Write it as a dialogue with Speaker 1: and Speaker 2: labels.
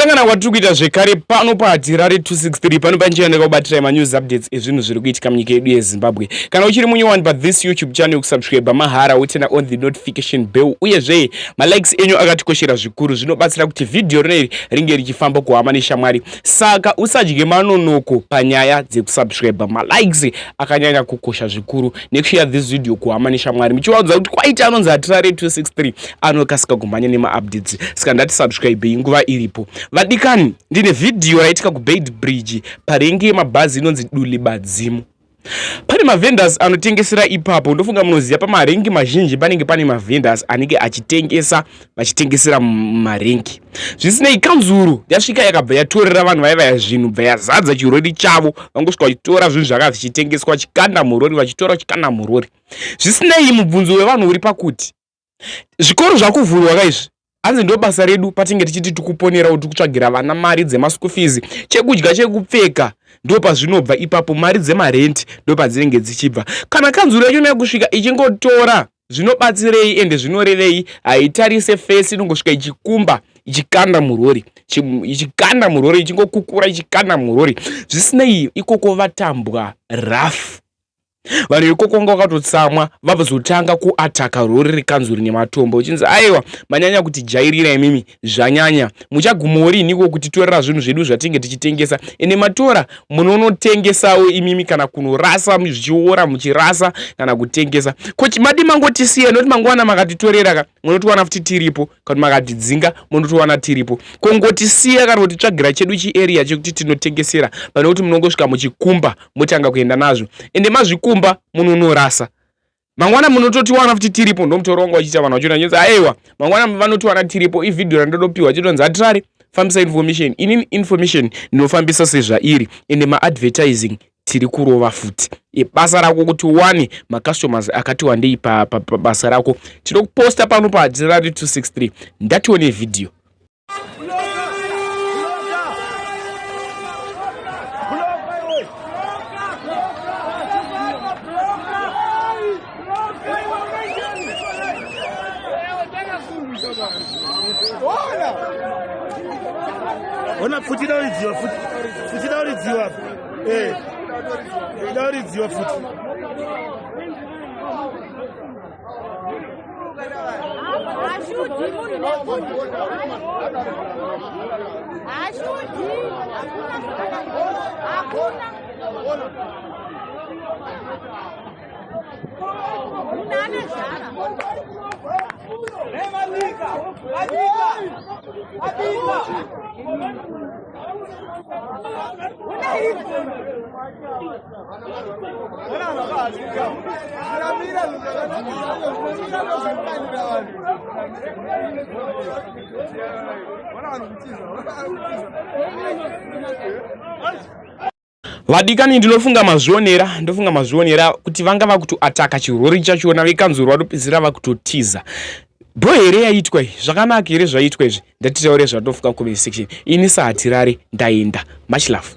Speaker 1: Kusangana kwatiri kuita zvekare pano paHatirare 263 pano panchienda kubatirai manews updates ezvinhu zviri kuitika munyika yedu yeZimbabwe. Kana uchiri munyowani pa this YouTube channel kusubscribe mahara woturn on the notification bell uyezve malikes enyu akatikoshera zvikuru zvinobatsira kuti vhidhiyo rineri ringe richifamba kuhama neshamwari. Saka usadye manonoko panyaya dzekusubscribe malikes akanyanya kukosha zvikuru nekushare this video kuhama neshamwari muchivaudza kuti kwaita anonzi Hatirare 263 anokasika kumhanya nemaupdates saka ndati subscribe nguva iripo vadikani ndine vhidhiyo raitika kuBait Bridge parengi yemabhazi inonzi Dulibadzimu pane mavendors anotengesera ipapo ndofunga munoziva pamarengi mazhinji panenge pane mavendors anenge achitengesa vachitengesera marengi zvisinei kanzuru yasvika yakabva yatorera vanhu vaivaya zvinhu bva yazadza chirori chavo vangosvika vachitora zvinhu zvakanga zvichitengeswa vachikanda murori vachitora vachikanda murori zvisinei mubvunzo wevanhu uri pakuti zvikoro zvakuvhurwa ka izvi hanzi ndo basa redu patinge tichiti tikuponera kuti kutsvagira vana mari dzemaschool fees chekudya chekupfeka ndo pazvinobva ipapo mari dzemarenti ndo padzinenge dzichibva kana kanzuru yacho yakusvika ichingotora zvinobatsirei ende zvinorevei haitarise fesi inongosvika ichikumba ichikanda murori ichikanda murori ichingokukura ichikanda murori zvisinei ikoko vatambwa rough vanhu ikoko vanga vakatotsamwa vazotanga kuataka rori rekanzuru nematombo uchinzi aiwa manyanya kuti jairira imimi zvanyanya muchagumawo riniko kutitorera zvinhu zvedu zvatinge tichitengesa ende matora munonotengesawo imimi kana kunorasa zvichiora muchirasa kana kutengesa ko madi mangotisiya noti mangwana makatitorera ka munotiwana futi tiripo kana makatidzinga munotiwana tiripo kongotisiya kana kutitsvagira chedu chiarea chekuti tinotengesera pane kuti munongosvika muchikumba motanga kuenda nazvo ende mazvikumba munonorasa mangwana munototiwana futi tiripo ndomutoro wanga wachiita vanhu vachiona chinzi aiwa mangwana vanotiwana tiripo ivhidhiyo randodopiwa chitonzi hatirari fambisa information inini information ndinofambisa sezvairi ende maadvertising tiri kurova futi ibasa rako kuti uwane macustomers akati wandei pabasa rako tinokuposta pano pahatirari 263 ndatione vhidhiyo
Speaker 2: Ona pfuti ida kuridziwa futi. Pfuti ida kuridziwa. Eh. Ida kuridziwa futi.
Speaker 3: Hashudhi munhu nepfuti. Hashudhi. Hakuna. Munhu ane zhara.
Speaker 1: Vadikani ndinofunga mazvionera ndofunga mazvionera kuti vanga vakutoataka chirori chachona vekanzuru vatopedzisira vakutotiza bho here yaitwa iyi zvakanaka here zvaitwa izvi ndatitaure zvatofuka comment section ini sahatirare ndaenda much love.